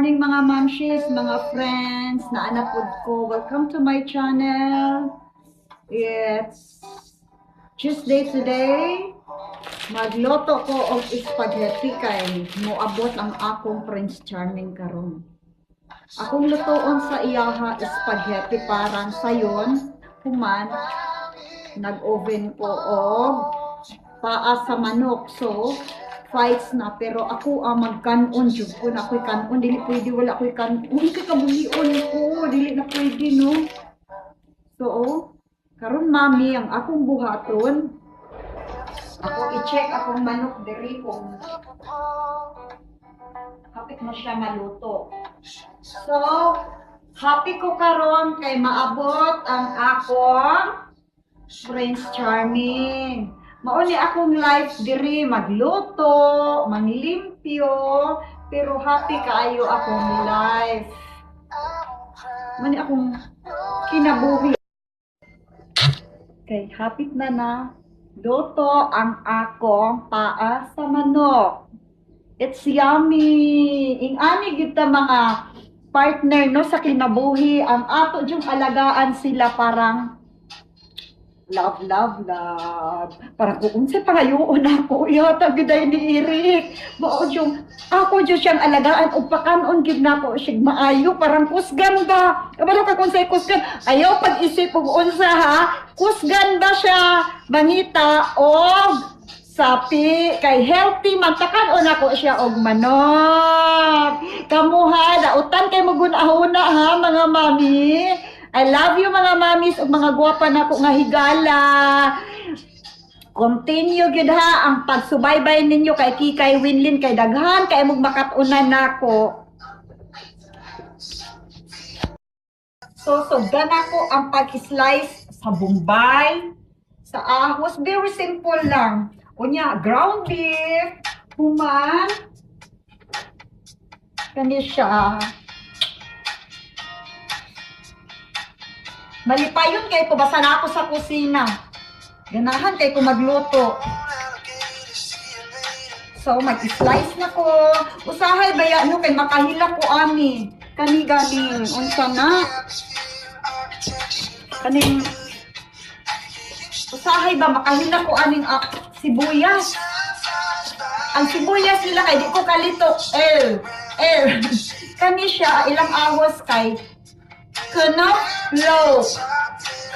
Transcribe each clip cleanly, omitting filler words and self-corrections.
Morning, mga mamshis, mga friends, na anak ko. Welcome to my channel. It's Tuesday today. Magluto ko og spaghetti kay moabot ang akong Prince Charming karon. Akong lutoon sa iyaha spaghetti parang sayon, human nag-oven ko og paa sa manok. So, fights na, pero ako ang magkanon jud ko na ako'y kanon, dili pwede wala ako'y kanon kay kabuhion ko, dili na pwede, no. So oh, karon mami, ang akong buhaton, ako i-check akong manok diri kung hapit mo siya maluto. So happy ko karon kay maabot ang akong Prince Charming. Mao ni akong life diri, magluto, manglimpyo, pero happy kaayo akong life. Mao ni akong kinabuhi. Kay hapit na na luto ang akong paa sa manok. It's yummy. Ing-ani gyud ta mga partner, no, sa kinabuhi, ang ato jung alagaan sila parang love, love, love. Parang kung unsay pangayoon ako, ihatag gyud ay ni Eric. Mao yung ako jud siyang alagaan ug pakanon gyud nako siya maayo, parang kusgan ba? Kabalo ka kung say kusgan? Ayaw pag-isip og unsa ha? Kusgan ba siya mangita og sapi kay healthy man takan ako siya og manok. Kamo ha, dautan kay mo gunahuna ha, mga mami. I love you, mga mamis ug mga gwapa nako nga higala. Continue gyud ha ang pagsubaybay ninyo kay Kikay Winlin kay daghan kay mog makat-unan nako. So sugdan ako ang pag-slice sa Bombay, sa ahos, very simple lang. Unya, ground beef, human, kani siya. Malipayon kay ko, basta na ako sa kusina. Ganahan kay ko magluto. So, mag-slice na ko. Usahay baya no kay makahila ko ani. Kani ganing unsa na? Kaning usahay ba makahila ko aning sibuyas. Ang sibuyas nila kay di ko kalito. L L. Kani siya ilang ahos kay Knoflook.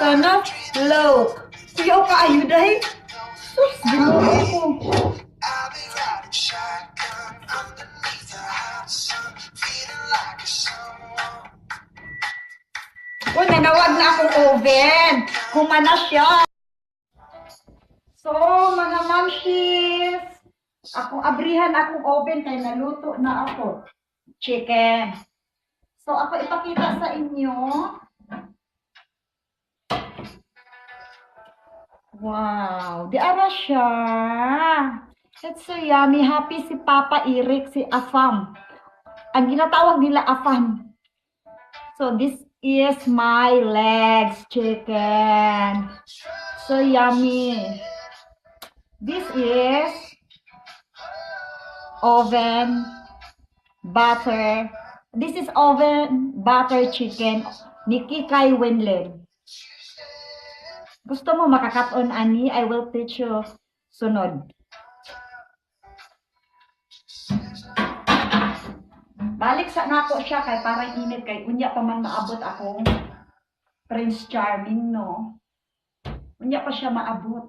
Knoflook. Kuya ka ayo dahil. Sus, Ginoo ko. Uy, nanawag na akong oven. Kumana siya. So, mga mamshis, akong abrihan akong oven kay naluto na ako. Chicken. So, ako ipakita sa inyo. Wow! Di ara siya. It's so yummy. Happy si Papa Eric, si Afam. Ang ginatawag nila Afam. So, this is my legs chicken. So yummy. This is oven butter. This is oven butter chicken ni Kikay Winlin. Gusto mo makakaton ani? I will teach you sunod. Balik sa nako siya kay parang init kay unya pa man maabot akong Prince Charming, no. Unya pa siya maabot.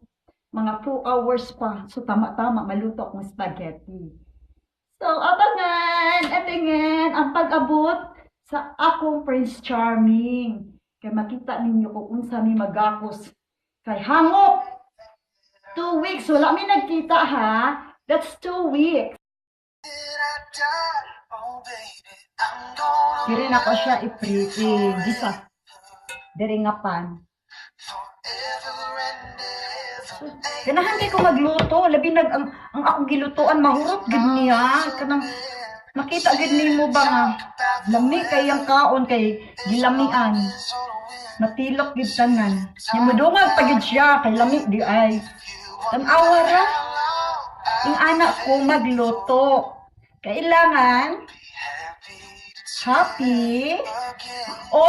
Mga 2 hours pa. So tama-tama maluto akong spaghetti. So abangan, atingan ang pag-abot sa akong Prince Charming. Kay makita ninyo kung unsa mi magakos. Kay hangop! 2 weeks, wala mi nagkita ha. That's 2 weeks. Diri na ko siya i-gisa. Diri nga pan. Ganahan kay ko magluto, labi nag ang akong gilutuan mahurot gid niya. Kanang makita gid nimo ba nga lami kay ang kaon kay gilamian. Matilok gid tanan. Nimudungag pa gid siya kay lami di ay. Tan-awa ra. Ing anak ko magluto. Kailangan Happy. O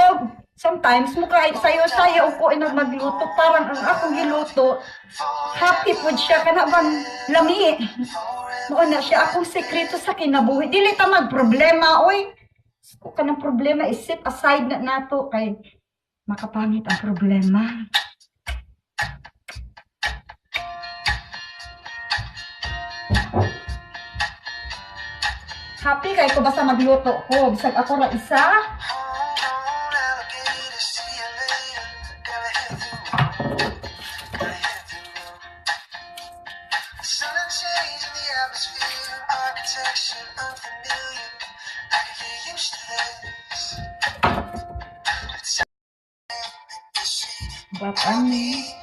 sometimes mukha sayo-sayo ko ina magluto, parang ang akong giluto happy pud siya, kana bang lami. Mao na siya akong sekreto sa kinabuhi. Dili ta magproblema, oy. Kung kanang problema, i-set aside na nato kay makapangit ang problema. Happy kay ko basta magluto ko. Bisag ako ra isa. Alligator, see you later. Gotta hit the road. Gotta hit the road. Sudden change in the atmosphere, architecture unfamiliar. I could get used to this. It's But ani,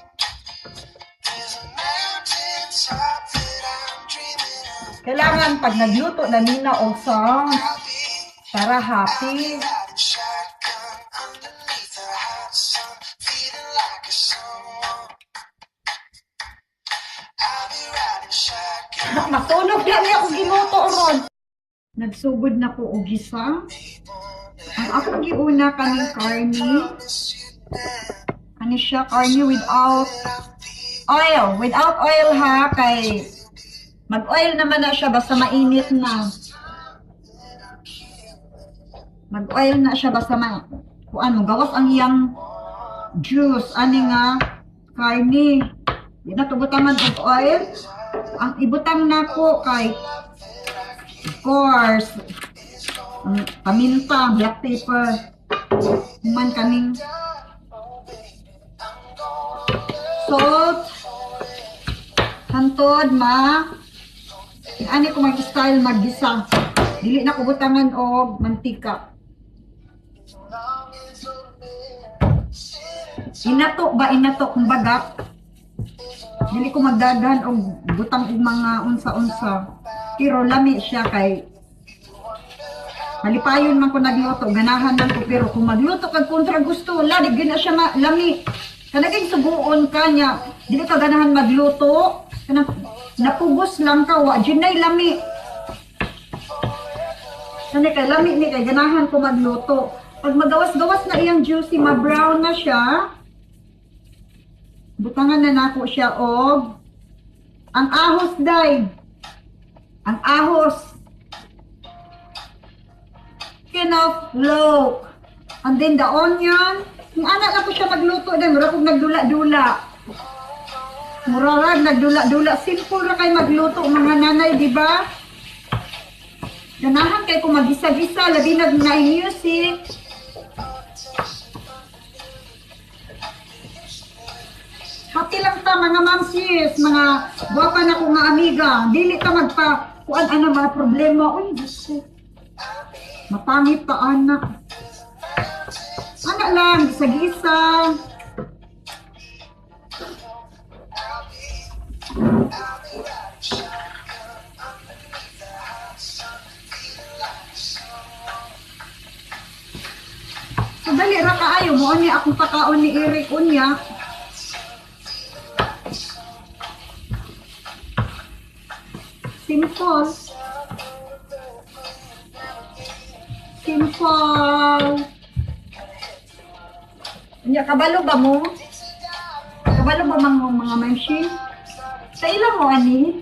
There's a mountain top that I'm dreaming of. Kailangan pag nagluto na nina og sauce I'll be para happy. Riding shotgun underneath the hot sun, feeling like a someone. I'll be riding shotgun. Masunog na niya akong giluto ron. Nagsugod na ko og gisa. Ang akong giuna kaning karne. Promise you now Ani siya karne without that I'll be oil. Without oil ha, kay mag-oil naman na siya basta mainit na. Mag-oil na siya basta ma kung ano, gawas ang iyang juice ani nga karne. Di na to butangan og oil. Ang ibutang nako kay, of course, ang paminta, black pepper. Human kaming salt. Hantod ma ani ko mag-style maggisa. Dili na ko butangan og mantika. long as a man sitting Inato ba, inato kumbaga. Dili ko magdaghan og butang og mga unsa-unsa. Pero lami siya kay malipayon man ko nagluto, ganahan man ko, pero kung magluto kag kontra gusto, wala di gyud na siya lami. Kanaging suguon ka niya, dili ka ganahan magluto, kanang napugos lang ka, wa jud nay lami. Kani kay lami ni kay ganahan ko magluto. Pag magawas-gawas na iyang juicy, ma-brown na siya, butangan na nako siya og ang ahos day. Ang ahos. Chicken of loaf. And then the onion. Kung ana lang ko siya magluto din, mura kog nagdula-dula. Mura ra nagdula-dula. Simple ra kay magluto mga nanay, di ba? Ganahan kay ko magisa-gisa, labi na na music. Happy lang ta mga mamsis, mga gwapa na ko nga amiga. Dili ta magpa kuan ana mga problema. Uy, Diyos ko. Mapangit pa anak. Ana lang, gisa-gisa. I'll be riding shotgun underneath the hot sun, feeling like a someone. So dali ra kaayo mo ni akong pakaon ni Eric unya. Simple. Simple. Unya, kabalo ba mo? Kabalo ba mga mamshi? Sa ila mo ani?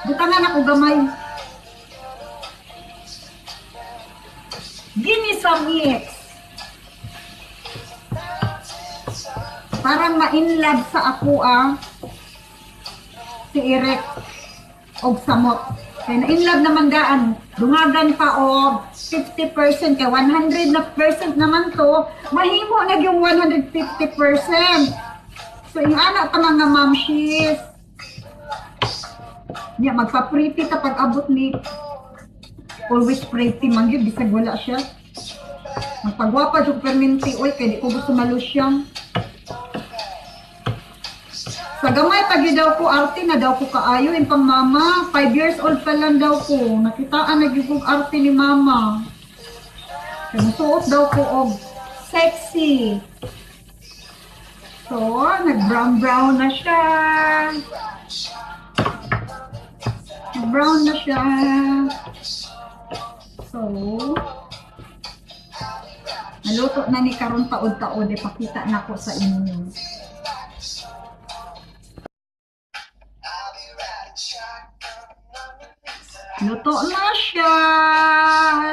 Butangan ako gamay. Give me some mix. Parang ma-inlove sa ako ah. Si Eric og samot. Kay na-inlove naman daan, dungagan pa og 50% kay 100 na percent naman to, mahimo na yung 150%. So ingana ta mga mamshis. Nya magpa-pretty ta pag abot ni, always pretty man gyud bisag wala siya. Magpagwapa jud perminti oy kay di ko gusto malusyang. Sa gamay pa gyud daw ko arte na daw ko kaayo in pang mama. 5 years old pa lang daw ko. Nakitaan na gyud kog arte ni mama. Kay musuot daw ko og sexy. So, nag brown brown na siya. Nag-brown na siya. So, naluto na ni karon taod-taod. Ipakita na ko sa inyo. I'll be riding shotgun underneath the Luto na siya.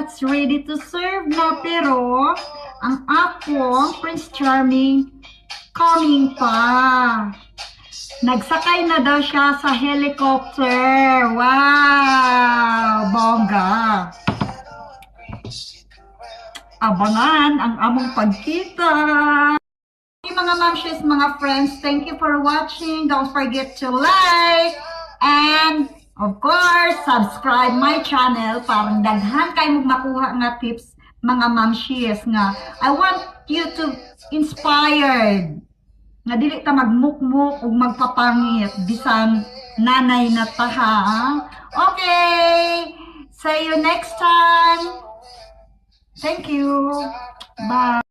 It's ready to serve na, pero ang akong Prince Charming coming pa. Nagsakay na daw siya sa helicopter. Wow! Bongga! Abangan ang among pagkita. Hey, mga mamshies, mga friends, thank you for watching. Don't forget to like and, of course, subscribe my channel para daghan kay mong makuha nga tips, mga mamshies, nga I want you to inspired nga dili ta magmukmuk ug magpapangit bisan nanay na ta, ha. Okay. See you next time. Thank you. Bye.